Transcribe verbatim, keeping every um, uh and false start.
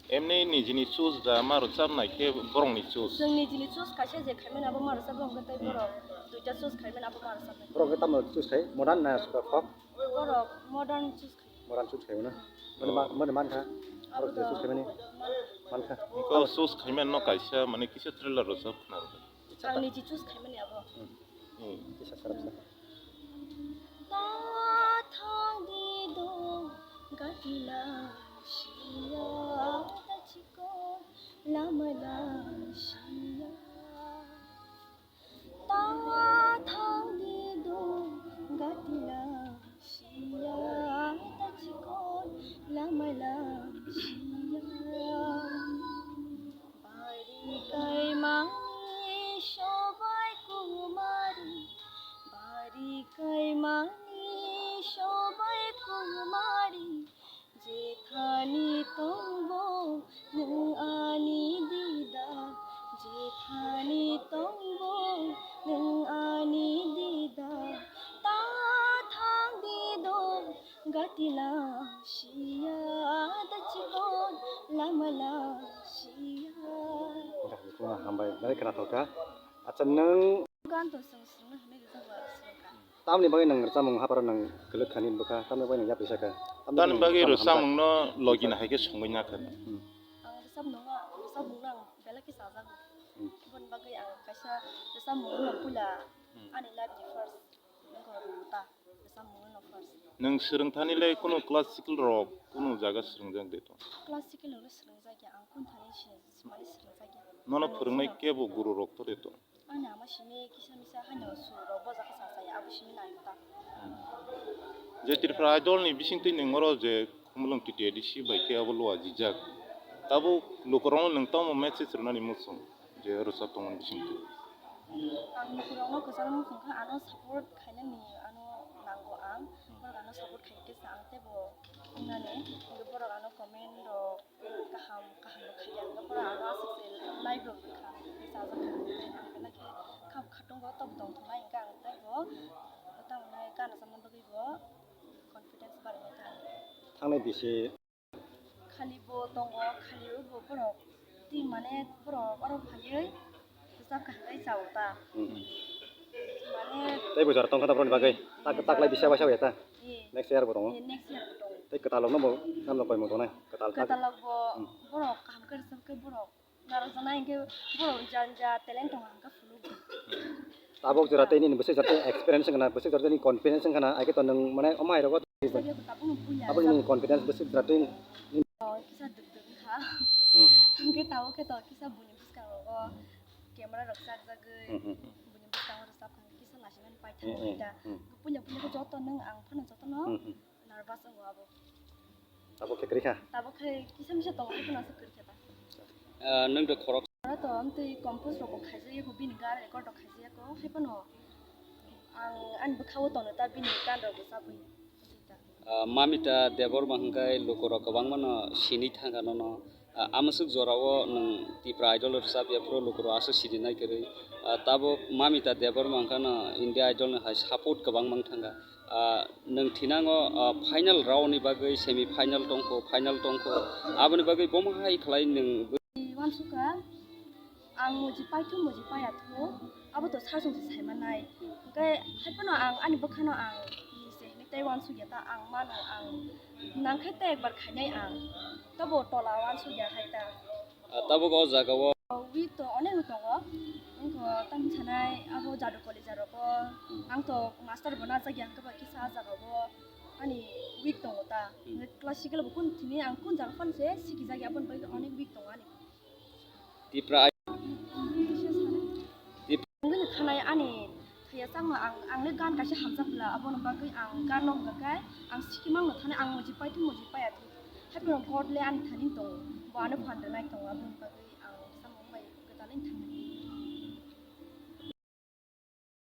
Emni nijini choose da ma rwchapnai khe borokni choose? Chwng nijini choose kaisa je khaimani abo ma rwchapnai, hwnkhe tei borok duita choose khaimani abo ma rwchapnai. Borok khe tamo choose khai? Modern na folk? Borok modern choose khai. Modern choose khaimano? Mani ma-, mani mankha? Abo borok je choose khaimani? Mankha. Hwnkhe choose khaimani no kaisa, mane, kisa trailer rwchap khna rwdi. Ang niji choose khaimani abo. Hmm. Hmm. Kisa sarap sa. Ta thang di do gatila sia ta chiko lama la sia. Ta thang di do gatila sia ta chiko lama la sia. Bari kaimani sobai kumari, bari kaimani sobai kumari, jethani tongbo nwng ani dida, jethani tongbo nwng ani dida, ta thang di do gatila sia ta chikon lama la sia. Hambai, belai khwnathok kha. Acha, nwng gan to swng swngna hwnwi rijak ba swngkha. Tamni bagwi nwng rwchapmung hapharo nwng kwlwk khani bwkha, tamni bagwi nwng yapri sakha? Tamni bagwi rwchapmungno logina hai khe songwi nakha. Hmm. Ang rwchapmungno, rwchapmungno ang belai khe chajago. Hmm. Aboni bagwi ang kaisa rwchapmungno puila, hmm, ani life ni first nokho rwngta rwchapmungno no first. Nwng swrwngthani le kunu classical rok kunu jaga swrwngjak de to? Classical rok le swrwngjak ya, ang kunu thani se, se mani swrwngjak ya. Nono phwrwngnai kebo guru rok to de to? Ani ama simi kisa misa haino sur rok bojak khe sa saya, abo simi nai ta. Je Tripura Idol ni bisingtwi nwng oro je Khumulwng T T A D C bai khe abo luajijak. Tabuk lukurokno nwng tamo message rwnani muchung je rwchap tongmani bisingtwi? Ang lukurokno kwcharo muchung kha ano support khainani ano nango ang. Borok ano support khai khe sa ang teibo wngnani. Borok ano comment rok kaham, kaham rok khai ang. Borok ano aswk se live rok rwkha, tei chajak kha. Ang belai khe kha khatungo tok tong thungnai hwnkhe ang teibo tamoni gana chamani bagwi bo confidence barwi kha. Thangnai bisi. Khali bo tongo, khali bo borok tin mane borok oro phaiwi rwchap kha hwnwi chao ta. Hmm. Mane tei bo jora tongkha ta borokni bagwi. Tak, taklai bisa waisa waya ta. Eh. Next year bo tongo. Eh, next year bo tongo. Tei kwtalokno bo namno koimung tongnai. Kwtal tak. Kwtalok bo, hmm, borok kaham khe rwchap khe borok narwkjaknai hwnkhe borok jani ja talent tongo hwnkhe phunuk. Tabuk jora tei nini bwswk jora tei experience wngkha na, bwswk jora tei nini confidence wngkha na, ai khe to nwng mane omo hai rogo. Tabuk nini confidence bwswk jora tei. Oh, kisa duk duk wngkha. Hmm. Hwnkhe tabuk khe to kisa buini bwskango camera rok chakjagwi. Hmm, hmm, hmm. Buini bwskango rwchap kha kisa naisingmani paithago, hmm, hmm, da. Hmm. Puila puila khe joto nwng ang phano jotono. Hmm, hmm. Nervous wngo abo. Abo khe kwrwi kha? Abo khe kisa misa tongo, haikhe no aswk kwrwi kha ta. Ah, nwng de khorok. Oro to amtwi compose rok bo khaijak, eko bini gan record rok khaijak, eko hai phano ang ani bwkha-o tono ta bini gan rok bo chabwi. Ah, Mamita Debbarma hwnkhe lukurok kwbangma no sini thangkha nono. Ah, amwswk jorao nwng Tipra Idol rwchap ya phuru lukurok aswk sini nai kwrwi. Ah, tabuk Mamita Debbarma hwnkhe no India Idol ni hai support kwbangma wng thangkha. Ah, nwng thinango, ah, final round ni bagwi semi final tongkho, final tongkho, aboni bagwi bomo hai khlai nwng? Wansukha, ang muji paithu, muji paiya thu, abo to sajwng se saimanai. Hwnkhe haiphano ang ani bwkhano ang se hinwi tei wansukya ta, ang mano ang nangkhe tei ekbar khainai ang, tobo tola wansukya hai ta. Ah, tabuk o jagao. Week to onek tongo. Wngkha tamni sanai abo jadu college rogo. Hmm. Ang to master bo najak ya, hwnkhe ba kisa ah jagao ani week tongo ta. Hmm. Classical bo kun thini ang kun jaga phano se sikijak ya, aboni bagwi onek week tongo ani. Tipra ai- Kisa sanai. Tip- Ang le khanai ani thaya changma ang, ang le gan kaisa hamjak bwla, aboni bagwi ang gan no hwnkha khe ang sikimang no thani ang muji paithu muji paiya thu. Haiphano God le ani thani tongo, bo ano phan rwnai tongo, aboni bagwi ang samung bai kwtalwi thangwi.